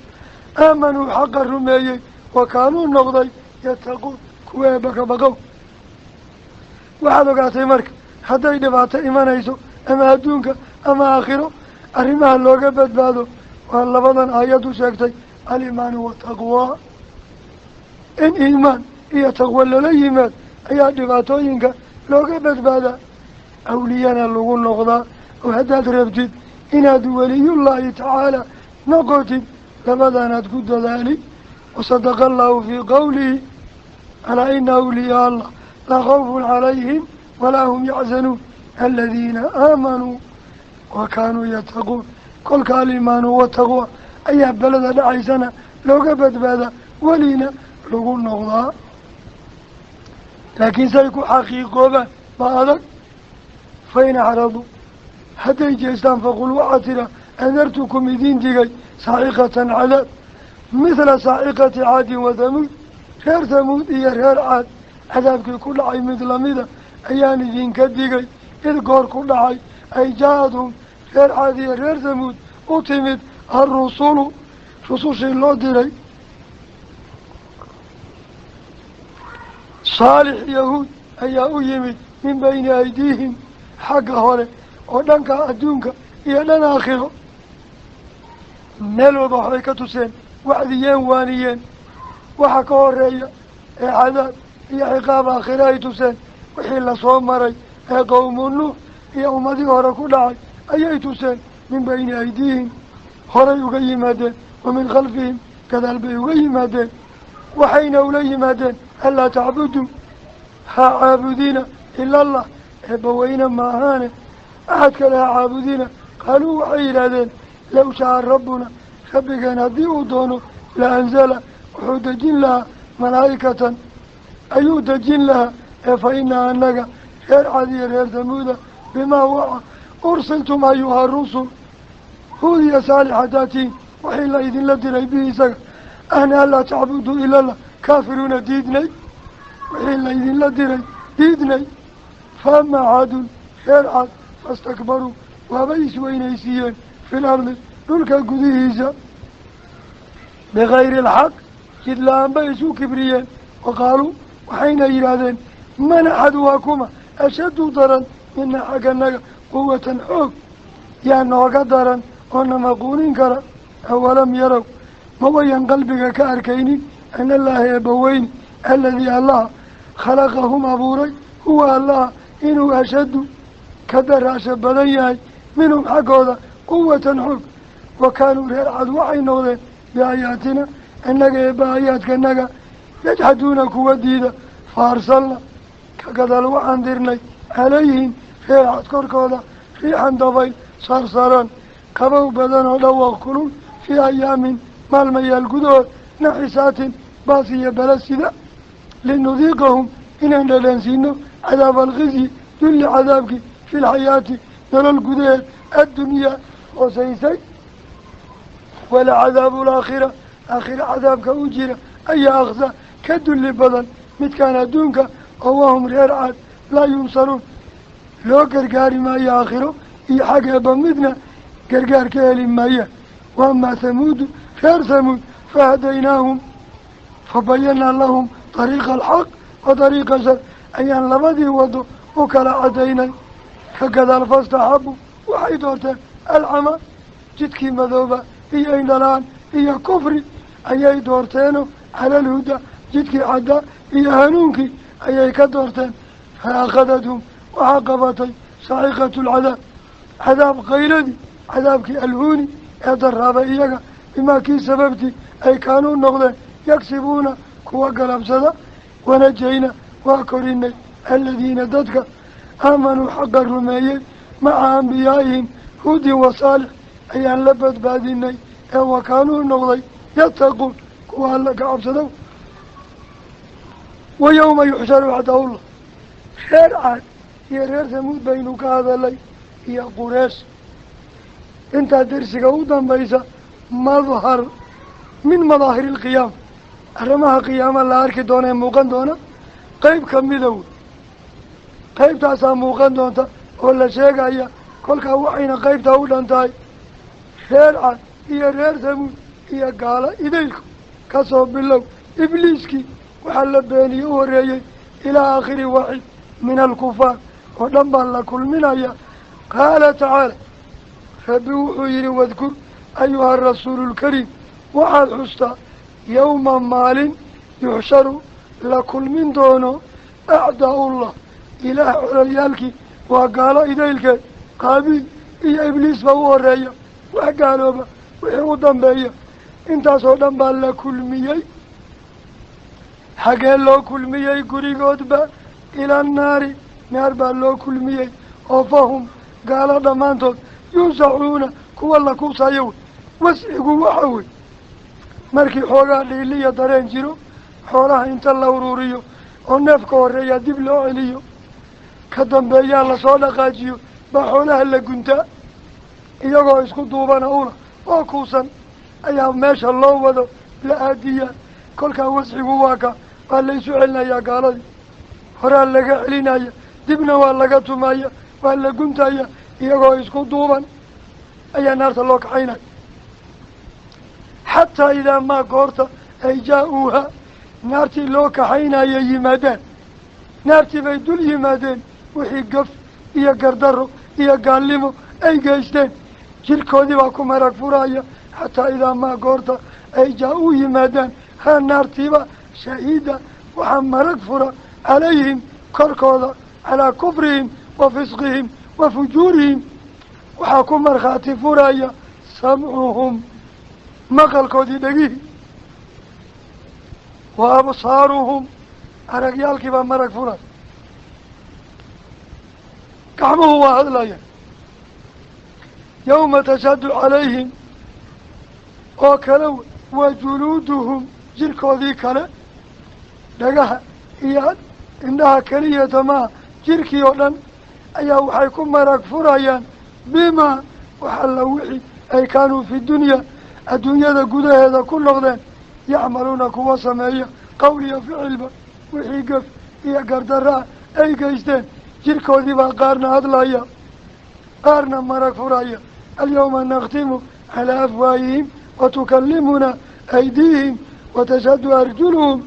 aamanuu xaqa rumeeyey wa kaanuu noqday yattaquun kuwa eebba ka baqow. Waxaad ogaatay marka hadday dhibaato imanayso ama adduunka ama aakhiro arrimaha looga badbaado waa labadan aayaddu sheegtay aliimaanu wataqwa. In iimaan iyo taqwo lala yimaad ayaa dhibaatooyinka looga badbaadaa, awliyana lagu noqdaa. Oo haddaad rabtid inaad weliyullaahi tacaala noqotid labadanaad ku dadaali. Wasadaqa allahu fii qowlihi alaa ina awliyaa allah laa khawfun calayhim walaa hum yaxzanuun aladiina aamanuu wa kaanuu yattaquun. Kolka aliimaanu wataqwa ayaa belada dhacaysana looga badbaadaa, welina lagu noqdaa. Laakiin say ku xaqiiqoobaan baa adag. Fa in acraduu hadday jeestaan faqul waxaa tira andartukum idiin digay saaciqatan cadaab mithla saaciqati Caadin wa Thamuud. Reer Thamuud iyo reer Caad cadaabkii ku dhacay mid lamida ayaan idinka digay. Id goor ku dhacay ay jaa-adhum reer Caad iyo reer Thamuud u timid arrusulu rusushii loo diray Saalix Yahuud ayaa u yimid min bayni aydiihim xagga hore oo dhanka adduunka iyo dhan aakhiro. Meel walba waxbay ka tuseen, wacdiyeen, waaniyeen. Waxa ka horeeya ee cadaab iyo ciqaab aakhiro ay tuseen. Wixii lasoo maray ee qowmu Nuux iyo ummadii hore ku dhacay ayay tuseen. Min bayni aydiihim horay uga yimaadeen, wa min khalfihim gadaal bay uga yimaadeen. Waxayna ula yimaadeen anlaa tacbuduu ha caabudina ila allah eebbaweyne maahaane axad kale ha caabudina. Qaaluu waxay yidhaahdeen low shaa rabbuna rabbigeen haddii uu doono la anzala wuxuu dejin lahaa malaa'ikatan ayuu dejin lahaa. Ee fa inaa annaga reer Caad iyo reer Thamuuda bimaa waca ursiltum ayuha rusul Huud iyo Saalix haddaatiin waxii la idinla diray bihi isaga ahna anlaa tacbuduu ilallah kaafiruuna diidnay. Wixii la idinla diray diidnay. Fa amaa Caadun reer Caad fastakbaruu waabay isweynaysiiyeen fil ardi dhulka gudihiisa bikayri alxaq jid la-aan bay isu kibriyeen. Wa qaaluu waxayna yidhaahdeen man axad waa kuma ashaddu daran mina xagganaga quwatan xoog yaa nooga daran oo namaquunin kara. Awalam yarow ma wayan qalbiga ka arkaynin ana allaaha eebbaweyni aladii allaha khalaqahum abuuray huwa allaha inuu ashaddu ka daraasha badan yahay minhum xaggooda quwatan xoog. Wa kaanuu reer Cad waxay noqdeen biaayaatina annaga eebba aayaadkanaga yajxaduuna kuwa diida. Fa arsalna ka gadaal waxaan dirnay calayhim reer Cad korkooda riixan dabayl sarsaran qabow badan oo dhawaaq kulul fii ayaamin maalmayaal gudahood naxisaatin baas iyo bala sida linudiiqahum inaan dhadhansiino cadaab alkhizyi dulli cadaabkii fi lxayaati nolol gudaheed addunyaa hoosaysay. Wala cadaabu alaakhira aakhira cadaabka u jira ayaa akhsa ka dulli badan midkaan adduunka oo wahum reer Caad laa yunsaruun loo gargaari maayo aakhiro iyo xag eebba midna gargaar ka heli maaya. Wa amaa Thamuudu reer Thamuud fahadaynaahum Fa bayanaa lahum dariiqa alxaq wa dariiqa shar, ayaan labadii wado u kala cadaynay. Ka gadaal fastaxabu waxay doorteen alcama, jidkii madooba iyo indhalaan iyo kufri ayay doorteeno cala alhuda, jidkii cadda iyo hanuunkii ayay ka doorteen. Fa akhadathum waxaa qabatay saciqatu alcadaab, cadaab qayladii, cadaabkii alhuuni ee daraabay iyaga, bimaa kii sababtii ay kaanuu noqdeen yagsibuuna kuwa galabsada. Wanajayna waa korinay aladiina dadka aamanuu xaqa rumeeyey maca ambiyaa'ihim huudin wa saalix ayaan la badbaadinay ee wakaanuu noqday yattaquun kuwa alla ka cabsado. Wa yawma yuxsharu acdaa'ullah, reer Caad iyo reer Samuud baynu ka hadalay iyo Qureesh. Intaa dersiga u dambaysa madhar min madaahiri alqiyaama, arrimaha qiyaama la arki doona ee muuqan doona qeyb kamida wey. Qeybtaasaa muuqan doonta oo la sheegaya. Kolkaa waxayna qeybtaa u dhan tahay reer Caad iyo reer Samuud iyo gaalo idaylku kasoo bilow ibliiskii waxaa la beeniyey u horeeyey ilaa aakhiri waaxid min alkufaar oo dhan baa la kulminaya. Qaala tacaala, rabbi wuxuu yihi wadkur ayuha rasuulu lkariim, waxaad xustaa yowma maalin yuxsharu la kulmin doono acdaa'ullah, ilaah colalyaalkii waa gaalo idaylkeed, Qaabiil iyo ibliis baa u horeeya, wax gaalooba wixii u dambeeya intaasoo dhan baa la kulmiyey. Xagee loo kulmiyey? Gurigoodba ila naari, naar baa loo kulmiyey. Oo fahum gaalo dhammaantood yuusacuuna kuwa la kuubsayo wey. Wascigu waxa wey markii xoogaa dhiiliya dareen jiro, xoolaha inta la uruuriyo oo neefka horeeyaa dib loo celiyo, ka dambeeyaa lasoo dhaqaajiyo, baa xoolaha la guntaa iyagoo isku duubana ula oo kuusan ayaa meesha loo wado la aadiyaa. Kolkaa wascigu waa ka waa la isu celinayaa, gaaladii horaa laga celinaya, dibna waa laga tumaya, waa la guntaya, iyagoo isku duuban ayaa naarta loo kaxaynaya. Xataa idaa maa goorta ay jaa-uuha naartii loo kaxaynaya yimaadaan, naartii bay dul yimaadeen, wixii gaf iyo gardaro iyo gaalnimo ay geysteen jirkoodii baa ku marag furaya. Xataa idaa maa goorta ay jaa-uu yimaadaan haa naartiiba shahiida waxaa marag fura calayhim korkooda, calaa kufrihim wa fisqihim wa fujuurihim, waxaa ku markhaati furaya samcuhum maqalkoodii dhegihii, wa absaaruhum aragyaalkii baa marag furaya, gacmuhu waa hadlaya. Yawma tashhadu calayhim oo kale wa juluuduhum jirkoodii kale, dhagaha iyo indhaha keliyata maaha, jirkii oo dhan ayaa waxay ku marag furayaan bimaa waxalla wixii ay kaanuu fi dunya adduunyada gudaheeda ku noqdeen yacmaluuna kuwa sameeya qowl iyo ficilba, wixii gaf iyo gardaraa ay geysteen jirkoodii baa qaarna hadlaya qaarna marag furaya. Alyawma nakhtimu calaa afwaahihim watukallimuna aydiihim watashhadu arjuluhum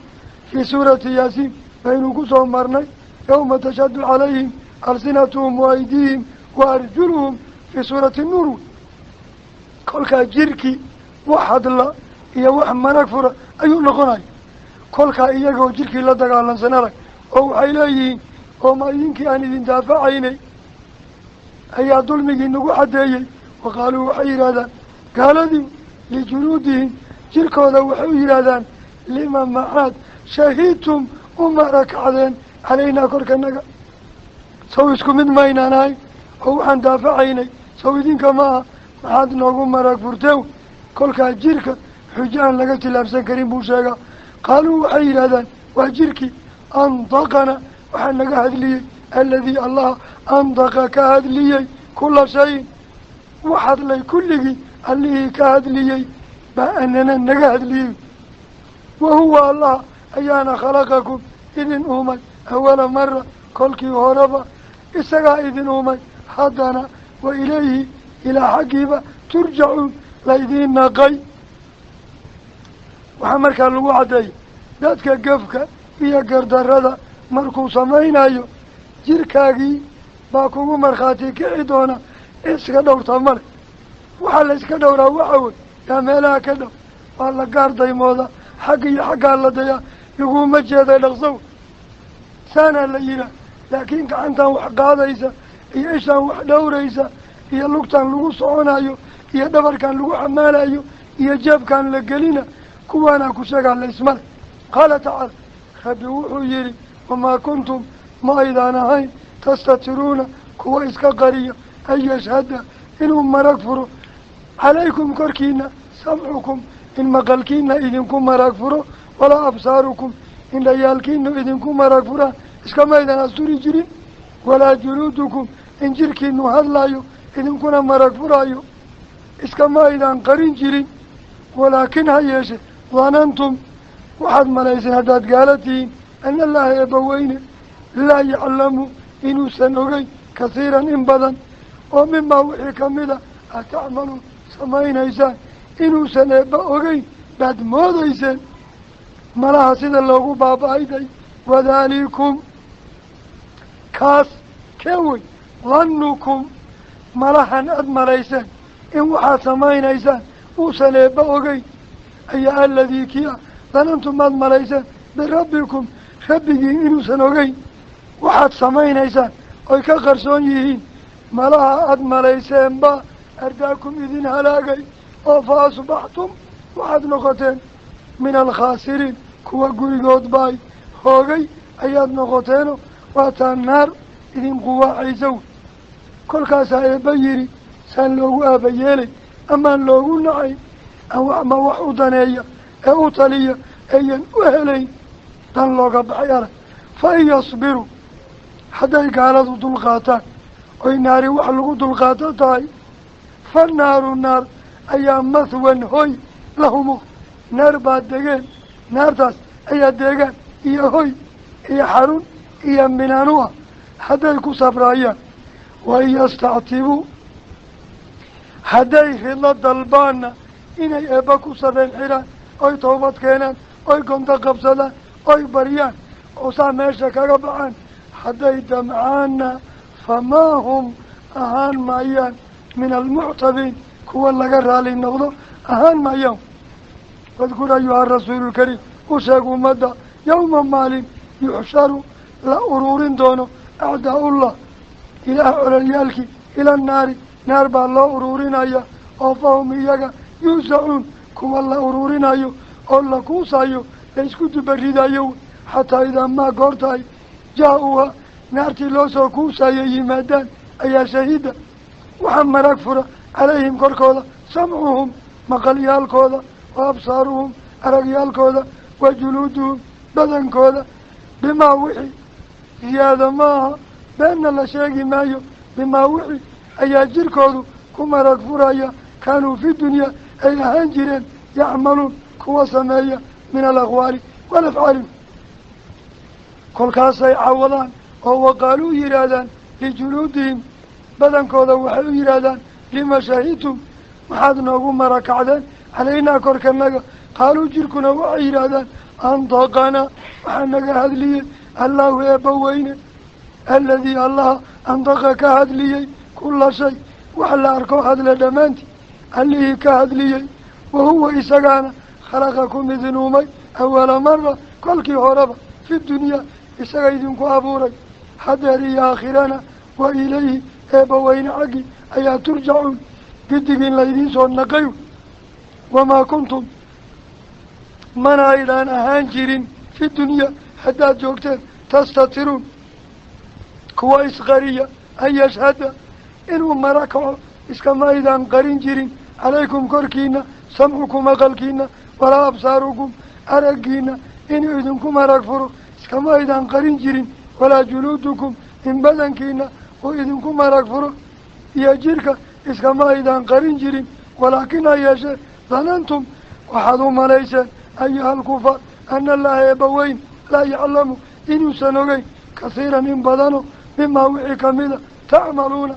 fii suurati Yaasiin baynu ku soo marnay. Yawma tashhadu calayhim alsinatuhum wa aydiihim wa arjuluhum fii suurati Nuur. Kolkaa jirkii wax hadla iyo wax marag fura ayuu noqonaya. Kolkaa iyagoo jirkii la dagaalamsan arag oo waxay leeyihiin oo ma idinkii aan idin daafacaynay ayaa dulmigii nagu caddeeyey. Waqaaluu waxay yidhahdaan gaaladii lijuluudihim jirkooda waxay u yidhahdaan lima maxaad shahidtum u marakacdeen calaynaa korkanaga, saw isku mid maynaan ahayn oo waxaan daafacaynay saw idinka maaha, maxaad noogu marag furteen. Kolkaa jirka xujo aan laga tillaabsan karin buu sheegaa. Qaaluu waxay yidhahdaan waa jirkii andaqana waxaa naga hadliyey aladii allah andaqa ka hadliyey kula shayin, wax hadlay kulligii allihii ka hadliyey baa anana naga hadliyey. Wahuwa allah ayaana khalaqakum idin uumay awala mara kolkii horeba isagaa idin uumay, haddana wa ilayhi ilaa xaggiiba turjacuun laydiin naqay. Waxaa markaa lagu caddeeyay Dadka gafka iyo gardarrada markuu samaynayo jirkaagii baa kugu markhaati kici doona. Iska dhowrta male, waxaa la iska dhowraa waxa wey yaa meelaha ka dhow waa la gaar daymooda, xagga iyo xaggaa la dayaa, laguma jeeday dhaqsow saanaa la yihaa. Laakiin gacantan wax qaadaysa iyo ishaan wax dhowraysa iyo lugtan lagu soconayo iyo dhabarkan lagu xamaalayo iyo jeebkan la gelina, kuwaanaa ku sheegaa la ismale. Qaala tacaala, rabbi wuxuu yidhi wamaa kuntum ma aydaan ahayn tastatiruuna kuwa iska qariya an yashhada inuu marag furo calaykum korkiina samcukum in maqalkiina idinku marag furo, walaa absaarukum in dhayaalkiinu idinku marag furaan iskamaydan asturi jirin, walaa juluudukum in jirkiinu hadlayo idinkuna marag furayo iskama aydan qarin jirin. Walaakin ha yeeshe danantum waxaad malayseen haddaad gaala tihiin ana allaaha eebbaweyne laa yaclamu inuusan ogeyn kasiiran in badan oo mimaa wixii kamida aad tacmaluun samaynaysaan inuusan eebba ogeyn baad moodayseen. Malaha sida loogu baaba-ayday wadaalikum kaas kee wey dannukum malahan aada malayseen in waxaad samaynaysaan uusan eebba ogeyn ayaa aladii kii ah danantum aad malayseen birabbikum rabbigiin inuusan ogeyn waxaad samaynaysaan oy ka qarsoon yihiin. Malaha aada malayseenba ardaakum idin halaagay oo fa asbaxtum waxaad noqoteen min alkhaasiriin kuwa gurigood baay hoogay ayaad noqoteeno waataa naar idin quwaacaysa. Kolkaasaa eebba yidhi saan loogu aabayeelay amaan loogu nacay ama wax u daneeya ee u taliya eeyan u helayn dan looga baxay arag. Fa in yasbiruu hadday gaaladu dulqaataan oy naari wax lagu dulqaato tahay, fa naaru naar ayaa mathwan hoy lahumu naar baa degeen, naartaas ayaa deegaan iyo hoy iyo xarun iyo minaanu ah hadday ku sabrayaan. Wa in yastactibuu hadday ridlo dalbaanna inay eebba ku sareen xidhaan oy toobad keenaan oy gonto qabsadaan oy baryaan oo saa meesha kaga baxaan hadday damcaanna famaa hum ahaan maayaan min almuctabiin kuwa laga raali noqdo ahaan maayaan. Wadkur ayuha rasuululkariim u sheeg ummadda yowma maalin yuxsharu la uruurin doono acdaa-ullah ilaah cololyaalkii ila naari naar baa loo uruurinaya oo fahum iyaga yuusacuun kuwa la uruurinayo oo la kuusayo la isku dubaridayo. Xataa idaa maa goortahay jaa-uha naartii loo soo kuusaya yimaadaan ayaa shahiida waxaa marag fura calayhim korkooda samcuhum maqalyaalkooda wa absaaruhum aragyaalkooda wa juluuduhum badankooda bimaa wixii ziyaada maaha beenna la sheegi maayo bimaa wixii ayaa jirkoodu ku marag furaya kaanuu fi dunyaa ay ahaan jireen yacmaluun kuwa sameeya min alaqwaali walafcaali. Kolkaasay cawadaan oo waqaaluu yidhaahdaan lijuluudihim badankooda waxay u yidhaahdaan lima shahidtum maxaad noogu marakacdeen calaynaa korkanaga. Qaaluu jirkuna waxay yidhaahdaan antaqanaa waxaa naga hadliyey allaahu eebba weyne aladii allaha antaqa ka hadliyey kula shay wax la arko hadle dhammaantii allihii ka hadliyey. Wahuwa isagaana khalaqakum idin uumay awala mara kolkii horeba fi dunyaa isaga idinku abuuray hadeer iyo aakhirana wa ilayhi eebba weyne xaggii ayaa turjacuun gidigiin laydiin soo naqay. Wamaa kuntum mana aydaan ahaan jirin fi dunyaa haddaad joogteen tastatiruun kuwa isqariya an yashhada inuu mara kaco iskama aydaan qarin jirin calaykum korkiina samcukum aqalkiina walaa absaarukum araggiina inuu idinku marag furo iskama aydaan qarin jirin walaa juluudukum in badankiina uu idinku marag furo iyo jirka iskama aydaan qarin jirin. Walaakin ha yeeshee danantum waxaad u malayseen ayuha alkufaar ana allaaha eebba weyn laa yaclamu inuusan ogeyn kasiiran in badano mimaa wixii kamida tacmaluuna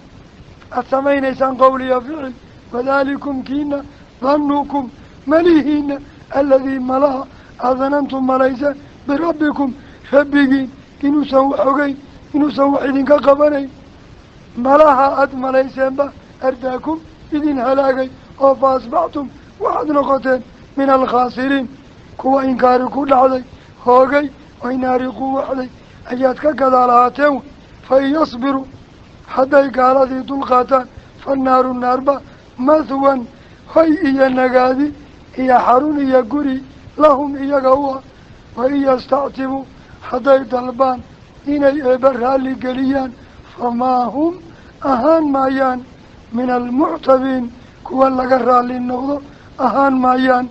aada samaynaysaan qowliya ficil. Wadaalikum kiina dannukum malihiina aladii malaha Adanantum malayseen birabbikum rabbigiin inuusan wax ogeyn, inuusan wax idinka qabanayn. Malaha aada malayseenba ardaakum idin halaagay oo fa asbaxtum waxaad noqoteen min alkhaasiriin kuwa inkaari ku dhacday, hoogay oy naari quwaxday ayaad ka gadaal ahaateen. Fa in yasbiruu hadday gaaladii dulqaataan fannaaru naarba mathwan hoy iyo nagaadi iyo xarun iyo guri lahum iyaga u ah. Wa in yastactibuu hadday dalbaan inay eebba raalli geliyaan famaa hum ahaan maayaan min almuctabiin kuwa laga raalli noqdo ahaan maayaan.